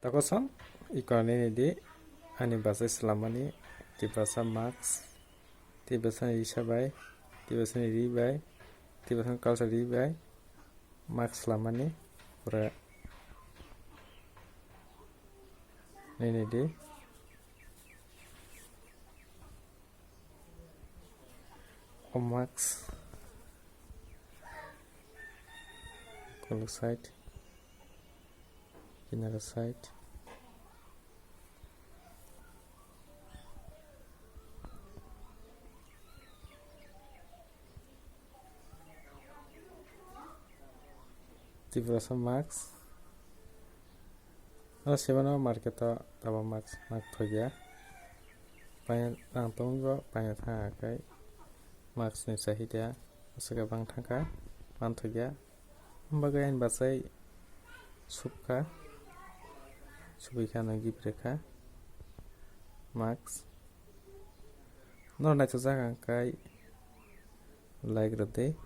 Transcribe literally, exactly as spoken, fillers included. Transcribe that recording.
Takoson, iko nini di, ani bachai swlammani, Tiprasa mask, Tiprasani risa bai, Tiprasani ri bai, Tiprasani culture ri bai, mask swlammani, pura nini di. O mask, kolok side, kinaro side. Tiprasa mask. Ano sebano market o tabo mask, mask thokya. Paina ang tongo, paina thang akai. Mask ni sahida aswk bang thangkha, man thokya. Bagwi ang bachai subkha, subikha no gift rwkha. Mask. No naithokjak ang kai. Like rwdi,